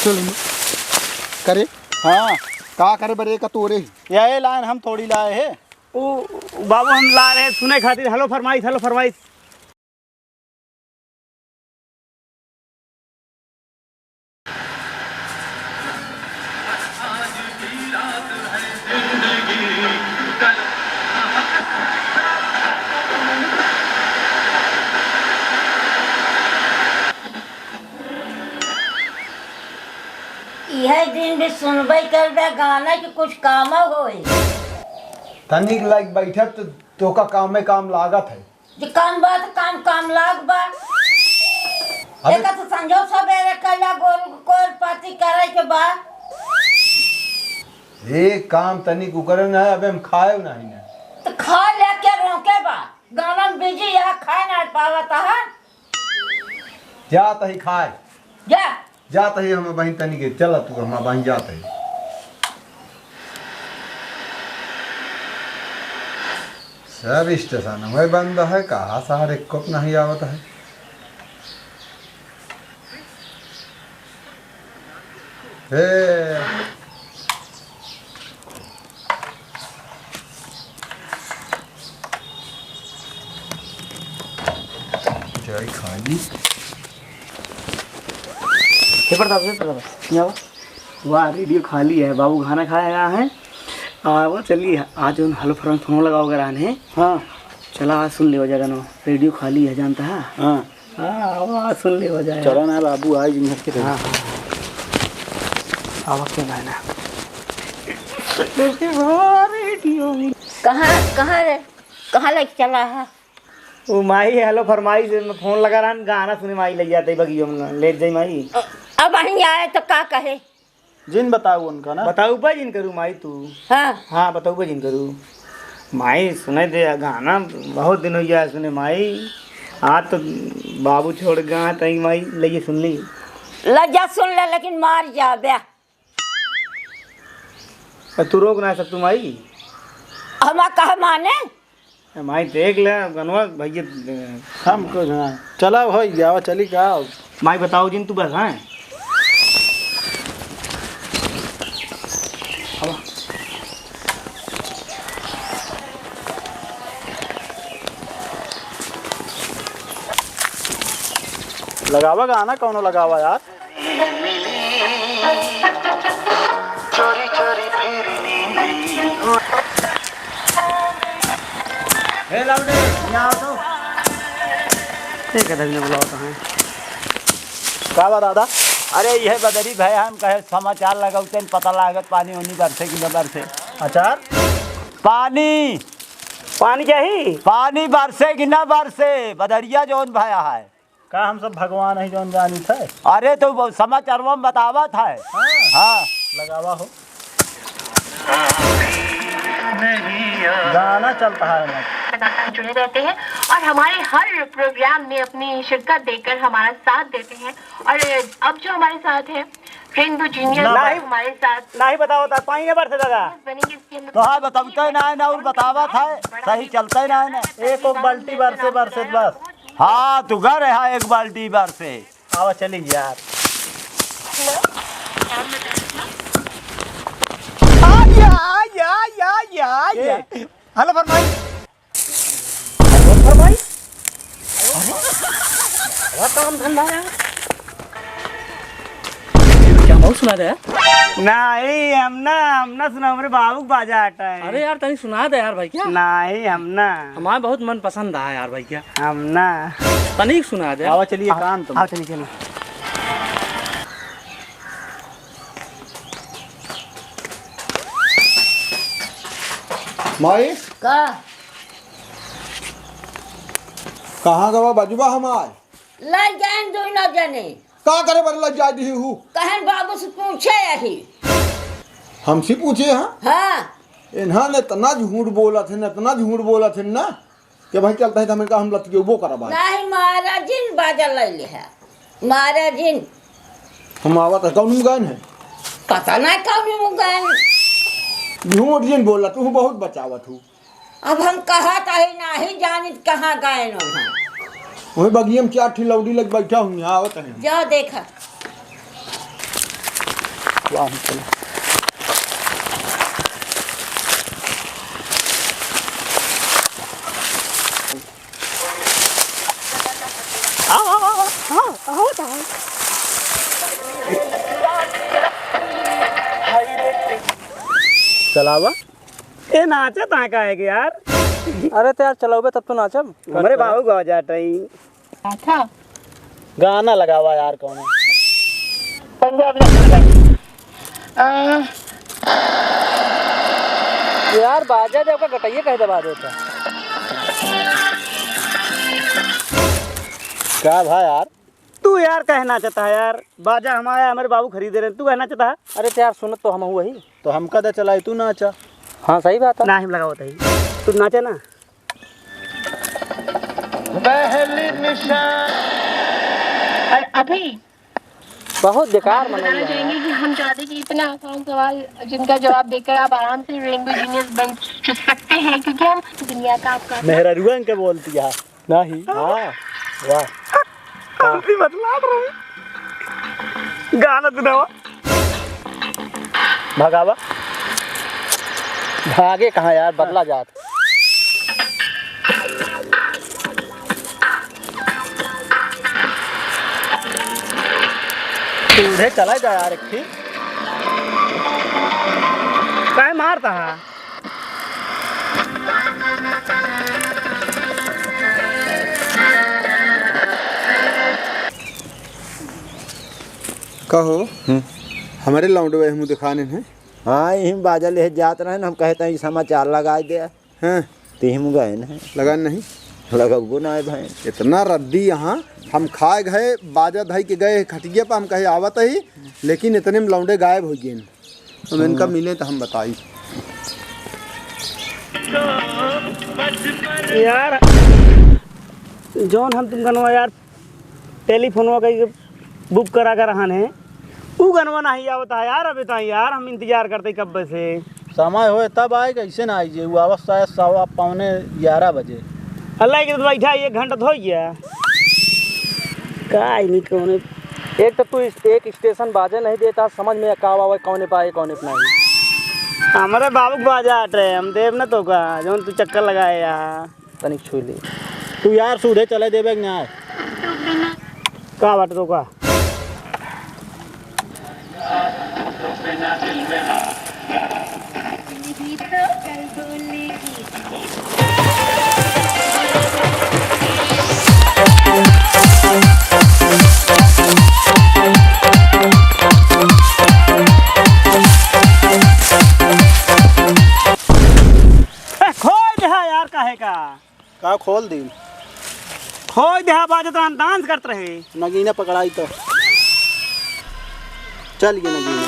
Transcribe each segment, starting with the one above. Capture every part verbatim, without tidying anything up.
करे? हाँ। का करे बरे का तोरे? यह लाइन हम थोड़ी लाए हैं। ओ बाबू, हम ला रहे सुने खातिर। हेलो फरमाइश, हेलो फरमाइश। इहे दिन भी सुनबे करबे गाना कि कुछ काम होए। तनिक लाइक बैठब तो तोका कामे काम लागत है। जे काम बा तो काम, काम लाग बा। अबे एका तो संझो सबेरे कला गोर, गोर पाती करे के बा। ए काम तनिक उकरे ना, अबे हम खाए नहीं ना। तो खा ले के रोके बा। गाना में बिजी है, खाए ना पावत है। जा तही खाए। जा। जा तही हम बहिन तनी के, चला तू हम बहिन जा तही। सब स्टेशन में बंद है, कहाँ शहर एक कोप नहीं आवत है। हे। जाई खाली। हे प्रताप, हे प्रताप, यहाँ आओ। वाह, रेडियो खाली है, बाबू खाना खाए आया है। आ, वो चलिए, आज उन हेलो फरन फोन लगाओ अगर आने। हाँ। चला, आज सुन ले वजह गाना, रेडियो खाली है, जानता है? हाँ। हाँ, आवा, सुन ले हो जाए। चला ना बाबू, आज घर के हाँ, हाँ। आवा के गाना। कहाँ, कहाँ रे? कहाँ लेके चला है? वो माई, हेलो फरमाइश, मैं फोन लगा रहा, गाना सुने माई ले जाते बगियो में, ले जाई माई। अब वहीं आए तो का कहे? जिन बताऊ उनका ना। बताऊ बा जिन करू माई तू। हाँ। हाँ, बताऊ बा जिन करू। माई सुने दे गाना, बहुत दिन हो गया सुने माई। आज तो बाबू छोड़ गया तई माई, लइए सुन ली। लज्जा सुन ले लेकिन मार जाबे। अ, तू रोक ना सकतू माई। हमा कह माने? ए, माई देख ले, गनवा भैया, ए, हम कुछ ना। चला हो, जावा, चली का? माई बताओ जिन तू बस, हैं? अब लगावा गाना, कौनो लगावा यार। चोरी चोरी फिर नींद। हे लौंडे, यहाँ आओ तो। एक आधा मिनट बुलाओ तो हैं। का बा दादा? अरे, यह बदरी भय, हम कहे समाचार लगौते न पता लागत पानी ओनी बरसे कि न बरसे। अचार? पानी। पानी चाही? पानी बरसे कि न बरसे, बदरिया जौन भया है। का हम सब भगवान है जौन जानित है? अरे तो वो समाचारवा में बतावत है। हाँ। हाँ। लगावा हो। गाना चलता है ना। लगातार जुड़े रहते हैं और हमारे हर प्रोग्राम में अपनी शिरकत देकर हमारा साथ देते हैं। और अब जो हमारे साथ है रेनबो जूनियर, नहीं। हमारे साथ नहीं बताओ, तो पानी ना बरसे दादा। बनेंगे इसके अंदर तो हाँ, बतावते ना है ना और बतावत है, सही चलते ना है ना। एक, एक बाल्टी बरसे, बरसे बस। हाँ, तू घर है, हाँ, एक बाल्टी बरसे। आवा चली यार। हेलो, नाम बताओ अपना। आ, या, या, या, या, ए। या। हेलो, फरमाई। हेलो, फरमाई। अरे, क्या काम धंधा है? क्या मऊ सुना दे? नहीं, हम ना, हम ना सुना, हमरे बाबू के बाजा हटा है। अरे यार, तनी सुना दे यार भाई, क्या? नहीं, हम ना। हमारे बहुत मन पसंद आया यार भाई, क्या? हम ना। तनिक सुना दे। आवा चलिए, आ, काम तुम। आवा चलिए, चलिए। माई? का? कहाँ गवा बजुबा हमार? लइ जाएन दुइनो जने। का करे बरे लइ जाए दिही हूँ? कहन बाबू से पूछे अही। हमसे पूछे हैं? हाँ। इन्हन इतना झूठ बोलत हैं, इतना झूठ बोलत हैं ना। कि भाई चलता है तो हमने कहा हम लतियबो करब आज। नहीं महाराजिन बाजा लइ ले है। महाराजिन। हम आवत है, कौन गायन है? पता नहीं कौन गायन। झूठ जिन बोला, तू बहुत बचावत हूँ। अब हम कहा तो है नहीं जानित कहाँ गायन हो हम। वही बगिया में चार ठी लौड़ी लग बैठा हूँ, यहाँ आवत है। जा देखा। पाँव चला। आओ, आओ, आओ, आओ, आओ, आओ। चलावा। ए, नाचत है काहे के यार? अरे तो यार चलौबे तब तो नाचब। हमरे बाबू गवा जात रही। था। गाना लगावा यार कौनो। पंजाब नेशनल। अ, यार बाजा जब का गटइये कह दबा देता। का भा यार? तू यार कहे नाचता है यार? बाजा हमारा, हमरे बाबू खरीदे रहे, तू कहे नाचता है? अरे तो यार सुनत तो हम वही। तो हमका दे चलाई, तू नाचा। हाँ सही बात है। ना हम लगावत है, तू नाचा ना। पहली निशान। और अभी बहुत बेकार हम मनई बताना है। चाहेंगे कि हम चाहते हैं कि इतना आसान सवाल जिनका जवाब देकर आप आराम से रेनबो जीनियस बन सकते हैं, क्योंकि हम दुनिया का आपका मेहररुआ के बोलती है। नहीं। हाँ, वाह। हम भी बदला रहे। गाना सुनावा। भगावा। भागे कहाँ यार, बदला जात। सीधे चला जा यार, एक ठीक। काहे मारता है? कहो, हम्म। हमरे लौंडवे हमू दिखाने हैं। हाँ, यही बाजा ले जात रहे न, हम कहते हैं समाचार लगाइ दे। हाँ। ते हम गए न। लगा नहीं? लगबो ना है भाई। इतना रद्दी यहाँ, हम खाए गए, बाजा धई के गए खटिया पर, हम कहे आवत ही, लेकिन इतने में लौंडे गायब हो गए। हम इनका हाँ। मिले तो हम बताई। यार, जौन हम तुम गनवा यार, टेलीफोनवा कई के बुक करा कर रहन है, उ गनवा नहीं आवता यार। अबे तो यार, हम इंतजार करते कब से। समय होए तब आए, कैसे ना आई जे, उ आवत शायद सवा पौने ग्यारह बजे। अल्लाह के तो बैठा एक घंटा तो हो गया। का आई नहीं कौने। एक तो तू इस-, एक स्टेशन बाजे नहीं देता, समझ में का आवे, कौने पाए, कौने पे नहीं। हमरे बाबू के बाजा हटे, हम देब ना तो का, जौन तू चक्कर लगाए यहाँ। तनिक छुई ले। तू यार सूधे चले देबे कि ना? का बात तो का? ए, खोल दे यार, काहे का? का खोल दी? खोल दे, बाजत रहन, डांस करत रहे। नगीना पकड़ाई तो। चल ये नगीना।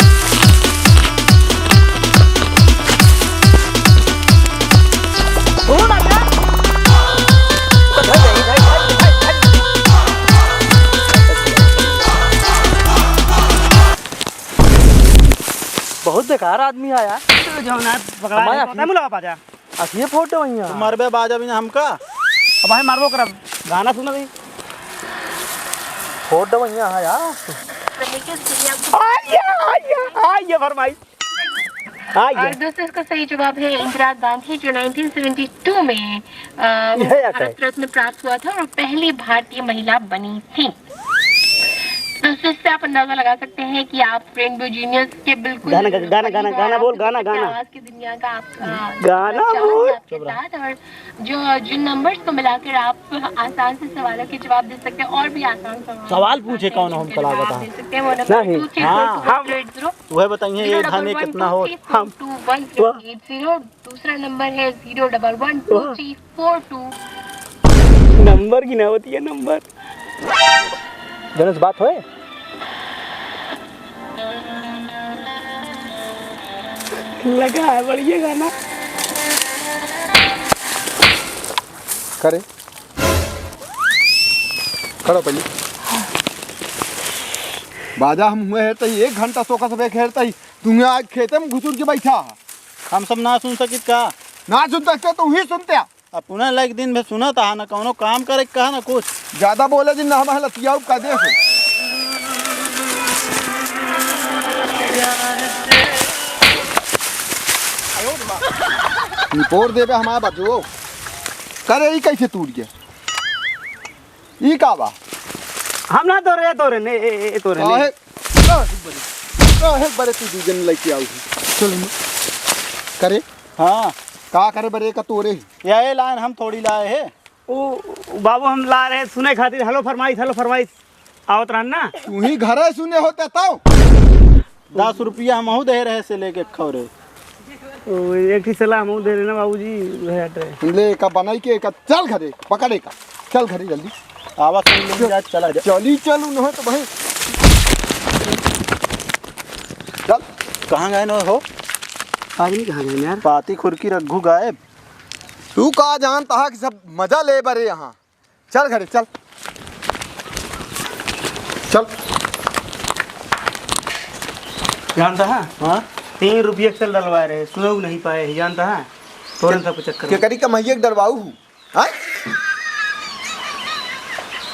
बहुत बेकार आदमी है यार। तो जौन आज पकड़ा हमारे है, तो अखिल मुलावा पाजा। अखिए फोड़ दे वहीं। तू मरबे बाजा बिना हमका। अब भाई मारबो करब। गाना सुन भाई। फोड़ दे वहीं, हाँ यार। आइए, आइए, आइए फरमाई। आइए। और दोस्तों, इसका सही जवाब है इंदिरा गांधी, जो नाइनटीन सेवेंटी टू में, अ, यह क्या भारत है? रत्न प्राप्त हुआ था और पहली भारतीय महिला बनी थी। दोस्तों, इससे आप अंदाजा लगा सकते हैं कि आप रेनबो जीनियस के बिल्कुल गाना, गाना, गाना, गाना बोल, गाना, गाना। आवाज की दुनिया का आप, अ, गाना चांद बोल। आपके साथ, और जो, जिन नंबर्स को मिलाकर आप आसान से सवालों के जवाब दे सकते हैं, और भी आसान सवाल सवाल पूछे कौन हम जिनके कला जवाब बता। दे सकते हैं, वो नंबर नहीं। टू थ्री हाँ। Four two one eight zero, वह बताइए, ये जीरो डबल धाने वन कितना टू हो? Three four two one zero eight zero. दूसरा नंबर है zero double one two three four two. Number गिनावत है, नंबर। गणेश, बात होए? लगा है बढ़िया गाना। करे। खड़ा पहले। बाजा हम हुए हेरते ही, एक घंटा सोखा सबेक हेरते ही, तुम्हें आज खेते में घुसुर के बैठा है। हम सब ना सुन सकित का? ना सुन सकते तो ही सुनते। अब पुनः लाइक दिन भर सुनत हा, न कौनो काम करे के कहा, न कुछ। ज्यादा बोले दिन ना हमारे लतियाऊ का देख। निपोर देबे हमार बचवो। करे ई कैसे टूट गया? ई का बा? हम ना तोरे, तोरे ने, ए, ए, ए, तोरे ने। काहे? काहे बरे, काहे बरे तू दू जन लेके आऊ? चल, करे। हाँ। का करे बरे का तोरे? यह लाइन हम थोड़ी लाए है। ओ, बाबू, हम ला रहे सुने खातिर, हेलो फरमाइश, हेलो फरमाइश, आवत रहन ना। तू ही घरे सुने होते तब। दस रुपया हमहू दे रहे से लेके खौरे। ओ, एक ही सलाह हमहू दे रहे ना बाबूजी, उहे हट रहे। ले का बनाई के का, चल घरे, पकड़े का, चल घरे जल्दी। आवा सुन ले, जा, चला जा। चली चल, उन्हें तो भाई। चल। कहाँ गए न हो? आदमी कहाँ गए यार? पाती खुरकी रघु गायब। तू का जानता है कि सब मजा ले बरे यहाँ। चल घरे, चल। चल। जानता है? हाँ? तीन रुपये के तेल डलवाए रहे, सुनऊ नहीं पाए ही, जानता है? तोरन सबके चक्कर के में। करी कमाइए के डलवाऊ हूँ। हाँ?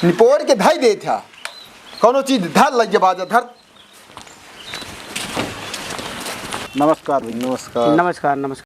निपोर के धाई दे था। कौनो चीज धर लइए बाजा, धर। नमस्कार भैया। नमस्कार। नमस्कार, नमस्कार।